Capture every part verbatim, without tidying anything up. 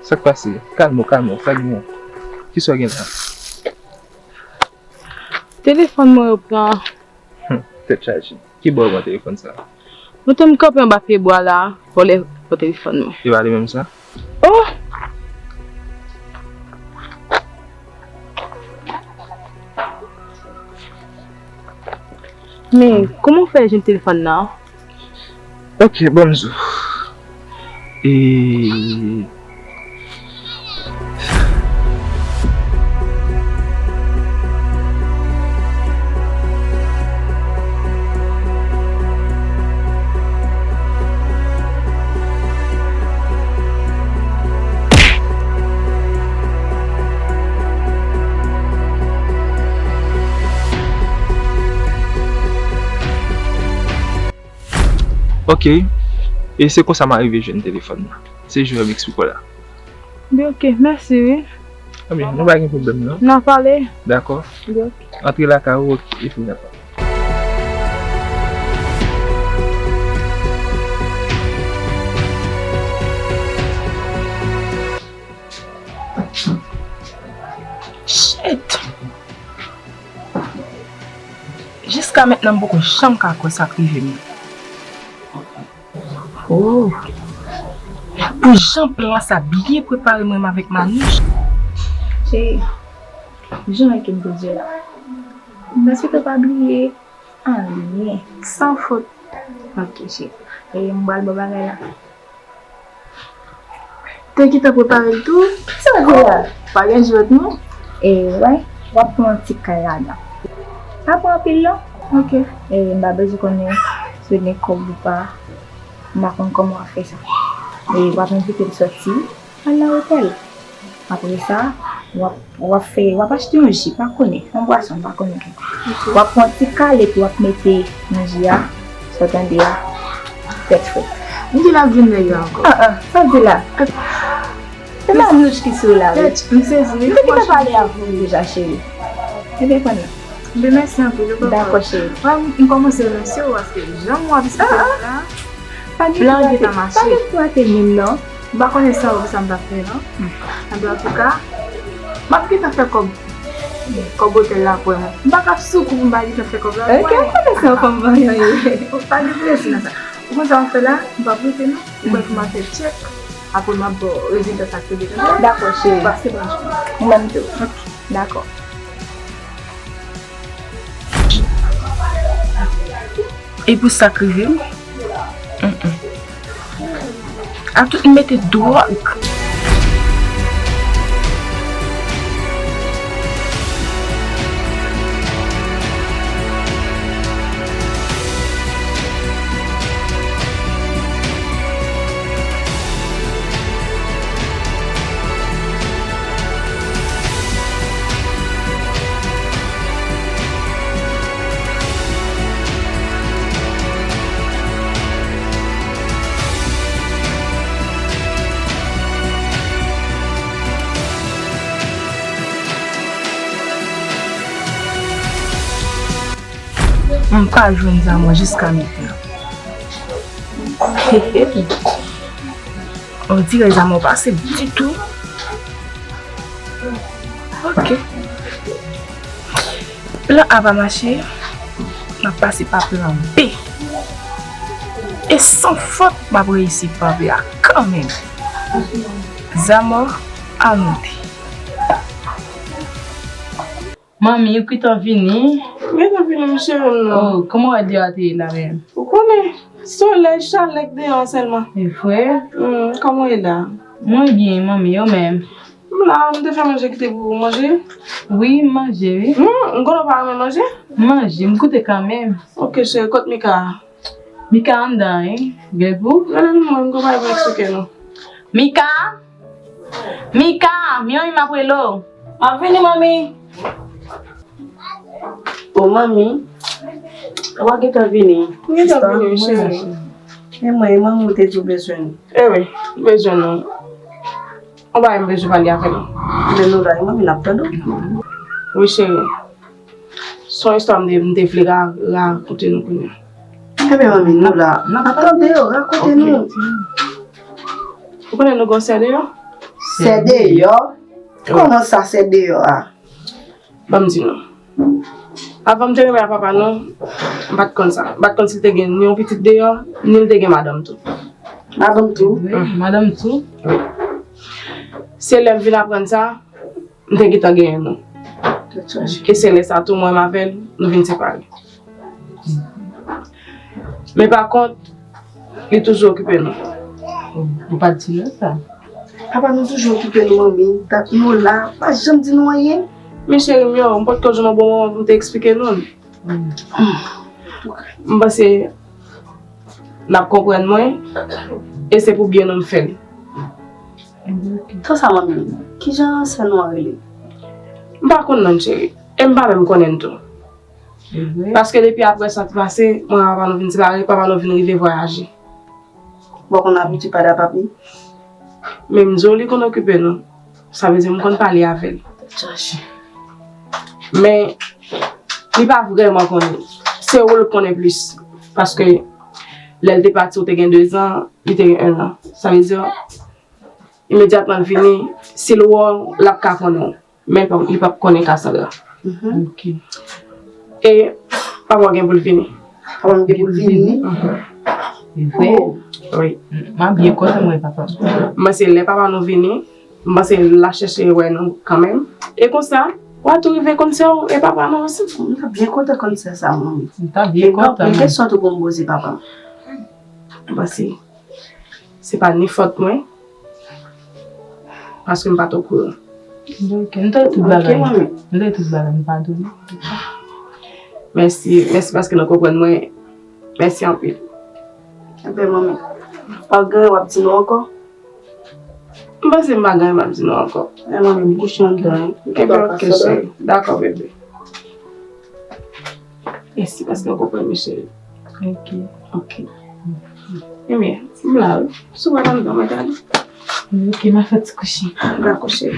Sa k pase? Kalme w, kalme w, sa gen? Kisa w gen la? Telefòn mwen yo pran. Hmm, tèt chaje. Ki bò w pran telefòn sa? Mwen te m kanpe anba pye bwa la, vòlè pran telefòn mwen. E pa li menm sa? Oh! Men, kòman w fè jwenn telefòn nan? Ok, ban m di w. E, Ok. E se konsa m arive jwenn telefòn nan. Se jan m eksplike w la. Byen, ok, mèsi, wi. Ebyen, nou pa gen pwoblèm, non. N a pale. Dakò. Byen, ok. Antre lakay ou, ok, epi n a pale. Shit! Jiska mentnan, m poko janm ka kwè sa k rive m nan. Oh. Pou jan plan sa byen prepare mwen avèk Manouche. Cheri, jan ke m te di w la. M espere w pa bliye anyen. San fot. Ok, cheri. E m pral ba w bagay la. Te gentan prepare l tou. Sa w di la? Pa gen jwèt non. E wè, w ap pran yon ti kay ladan. Pa pran anpil non. Ok. E m pa bezwen konnen si w gen kòb ou pa. M pa konn kòman w ap fè sa. E w ap envite l sòti, al nan otèl. Apre sa, w ap W ap fè, w ap achte yon ji, pa konnen, yon bwason, pa konnen ki. Ok. W ap pran ti kal epi w ap mete nan ji a, sa w tande a, tèt frèt. M di l ap vin nèg la ankò. Ah, ah, sa w di la? Se Manouche ki sou la, wi. Tèt, m sezi, wi. M te gentan pale avè w deja, cheri. Ebyen, pran nan. Byen, mèsi anpil, ou konprann. Dakò, cheri. Mwen, m kòmanse remèsye w paske jan w ap esplike m la, plan gentan mache. Pa gen pou rate moun, non. M pa konnen sa ou sa m t ap fè non. Anben, antouka, m ap gentan fè kòb, kòb otèl la pou mwen. M pa ka sou kou pou m pa gentan fè kòb la pou mwen. Ok, m konnen se yon fanm vanyan ye. Pa gen presi nan sa. Ou konn sa m ap fè la? M p ap rete non. Ou kwè pou m al fè tchèk. Apre m ap ba w rezilta sa k rive la. Dakò, cheri. Pase bòn jounen. Ou menm tou. Ok. Dakò. E pou sa k rive m, mm, mm. A tout m mete dwòg. M pa jwenn Zamò jiska mentnan. On dirè Zamò pa senp ditou. Ok. Plan A pa mache, m ap pase pa plan B. E san fòt, m ap reyisi plan B a kanmenm. Zamò, al monte. Manmi, ou gentan vini? M gentan vini, m cheri m nan. Oh, kòman w wè deyò a te ye la menm? Ou konnen, solèy, chalè k deyò a sèlman. E vre? Hmm, kòman w ye la? Mwen byen, manmi, ou menm? M la, m te fè manje kite pou ou manje. Wi, m manje, wi. Hmm, m konnen w pa renmen manje. M manje, m goute kanmenm. Ok, cheri, kot Mika a? Mika anndan, wi. Gen gou? Rele l mwen, m gon bagay pou m eksplike nou. Mika! Mika, m ap rele w. M ap vini, manmi. O, manmi, ou pa gentan vini. M gentan vini, wi, cheri. E mwen, e manmi ou te di w bezwen m. E wi, m bezwen nou. Ou pa m bezwen pale avè nou. Men nou la, e manmi, n ap tande w. Wi, cheri. Se yon istwa m te, m te vle ra-, rakonte nou kounye a. Ebyen, manmi, nou la. N ap tande w, rakonte nou. Ou konnen nou gen yon sè deyò? Sè deyò? Kòman sa, sè deyò a? Ban m di nou. Avan m te renmen a papa nou, m pa t konn sa. M pa t konn si l te gen ni yon pitit deyò, ni l te gen madanm tou. Madanm tou? Wi, madanm tou. Wi. Se lè m vin aprann sa, m te gentan genyen nou. E se lè sa tou, mwen menm avè l, nou vin separe. Men pa kont, li toujou okipe nou. Ou pa t di nou sa? Papa nou toujou okipe nou, manmi. Dat nou la, pa janm di nou anyen. Men cheri m yo, m potko jwenn yon bon moman pou m te eksplike nou l. M panse n ap konprann mwen, e se pou byen nou m fè l. Tan sa, manmi, kijan sè nou an rele? M pa konn non l, cheri. E m pa menm konnen l tou. Paske depi apre sa t pase, mwen ak papa nou vin separe, papa nou vin rive vwayaje. Bon, konn abitye pale ak papi? Men m di w li konn okipe nou. Sa vle di m konn pale avè l. Men li pa vrèman konnen. Se ou l konnen plis. Paske lè l te pati, ou te gen dezan, li te gen ennan. Sa vle di, imedyatman l vini, si l wè w, l ap ka konnen w. Men li p ap konnen Cassandra. Ok. E papa w gen pou l vini. Papa m gen pou l vini? Se vre? Wi. M ap byen kontan, mwen, papa. Mwen, se lè papa nou vini, m panse l ap chèche wè nou kanmenm. E konsa, w a tou rive konn sè w e papa nou osi. M ta byen kontan konn sè sa, manmi. M ta byen kontan. Gen anpil kesyon tou pou m poze papa m. M panse se pa ni fòt mwen, paske m pa t okouran. Ok, m tande tout bagay. M tande tout bagay, m padone. Mèsi, mèsi paske nou konprann mwen. Mèsi anpil. Ebyen, manmi, w ap gen w ap di nou ankò? M panse m pa gen anyen m ap di nou ankò. Men manmi, m kouche anndan, wi. Ebyen, ok, cheri. Dakò, bebe. Mèsi paske w konprann mwen, cheri. Ok. Ok. Ebyen, m la, wi. Si w al anndan, mwen gade. Ok, m a fè ti kouche. Dakò, cheri.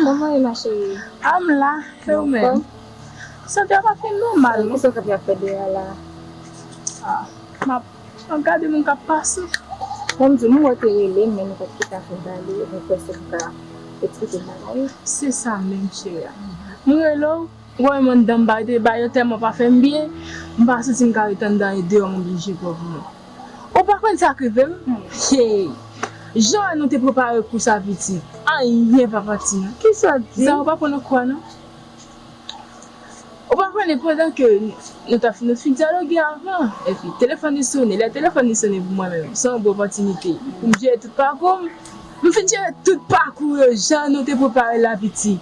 Kòman w ye, ma chérie? A, m la, e ou menm? Sante a pa fin nòmal, non. Kisa w t ap fè deyò a la? A, m ap, m ap gade moun k ap pase. Bon, m di w, m wè w te rele m, men nou pa t gen tan fin pale, mwen kwè se pou ka eksplike m bagay yo. Se sa menm, cheri a. M rele w, Ou wè menm anndan m pa rete ba yo tèlman pa fè m byen, m pa santi m ka ret anndan e deyò m oblije pran pou mwen. Ou pa konn sa k rive m? Hey! Jan nou te prepare kou sa pitit, anyen pa pati non. Kisa w di? Sa ou pa konn nan kou a non. Ou pa konnen pandan ke nou t ap fin, nou t fin dyaloge avan, epi telefòn li sone, lè telefòn li sone pou mwen menm, se yon bon opòtinite pou m jere tout pakou m. M fin jere tout pakou yo jan nou te prepare l la pitit.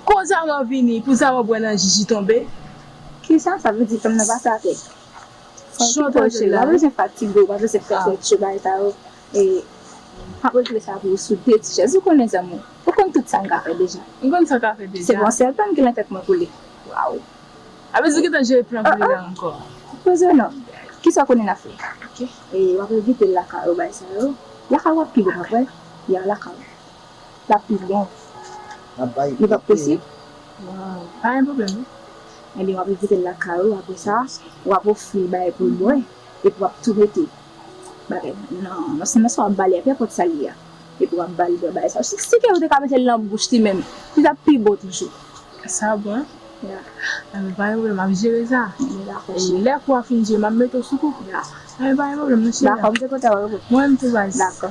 Kou Zama vini, pou Zama bwè nan jiji tonbe. Kisa sa vle di, fanm nan pase atè? Fanm ki twò cheri, w pa bezwen fatige w, w pa bezwen fè tèt cho bagay sa yo. E, m ap regle sa pou ou sou de ti chèz. Ou konnen zanmi w. Ou konn tout sa m ka fè deja. M konn sa w ka fè deja. Se pa yon sèl fanm ki nan tèt mwen pou li. Waw. A vle di ou gentan jere plan pou li la ankò. Poze non. Kisa w konnen n ap fè? Ok. E, w ap envite l lakay ou, bagay sa yo. Lakay ou ap pi bon, w ap wè. Ya, lakay ou. L ap pi bon. Li p ap posib? Waw, pa gen pwoblèm non. Ebyen, w ap envite l lakay ou, apre sa, w ap ofri l bagay pou l bwè, epi w ap tou mete bagay nan, nan, nan sa w ap ba li a, kenpòt sa l ye a. Epi w ap ba li bwè bagay sa. Si, si ke ou te ka mete l nan bouch li menm, li t ap pi bon toujou. Sa bon? Ya. Ebyen, pa gen pwoblèm, m ap jere sa. Dakò, cheri. Lè kou a fin jere, m ap mete w sou kou. Ya. Ebyen, pa gen pwoblèm, non, cheri. Dakò, m te kontan wè w. Mwen menm tou, baz. Dakò.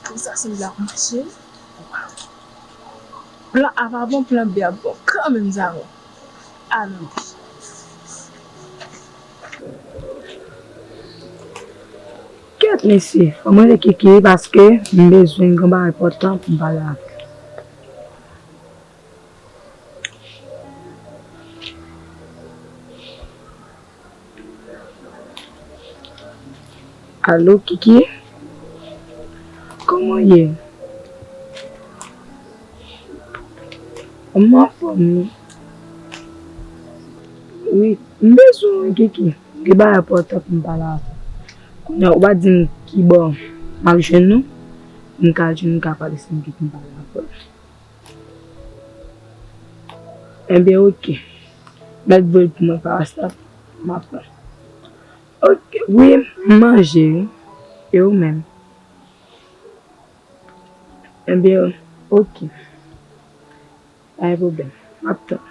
Pou sa sanble ap mache. Plan A pa bon, plan B ap bon kanmenm, Zama. A non. Kèt, mesye, fò m rele Kiki paske m bezwen yon bagay enpòtan pou m pale avè l. Alo, Kiki? Kòman w ye? M anfòm, wi. Wi, m bezwen w, wi, Kiki. Gen bagay enpòtan pou m pale avè w. Kounye a, ou pa di m ki bò m ap jwenn ou, m ka jwenn ou, m ka pale san m kite m pale avè w. Enben, oke. Mèt voye l pou mwen pa WhatsApp, m ap pran. Oke, wi, m manje, wi. E ou menm? Enben, oke. Pa gen pwoblèm. M ap tann.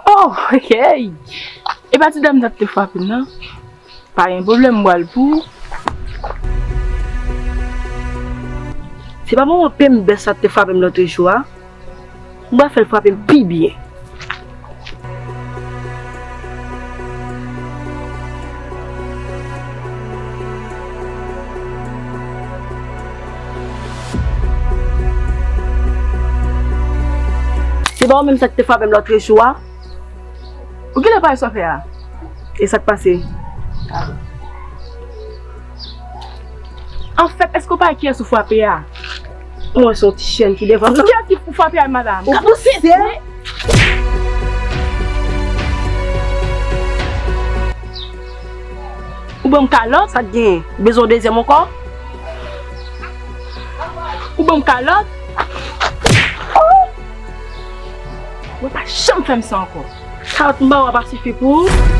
Oh, hey! E pa ti dam sa k te frape m nan? Pa gen pwoblèm, m pral pou ou. Se pa manman Pembè sa k te frape m lòt jou a? M pral fè l frape m pi byen. Se pa ou menm sa k te frape m lòt jou a? Ou genlè pa wè sa w fè a? E sa k pase? Anfèt, èske w pa wè kiyès ou frape a? Mwen se yon ti chèn ki devan m nan. Kiyès ki ou frape a, madanm? Ou pouse? Ou ban m kalòt? Sa k genyen? Ou bezwen yon dezyèm ankò? Ou ban m kalòt? Ou pa janm fè m sa ankò. Kalòt m ba w a pa sifi pou ou?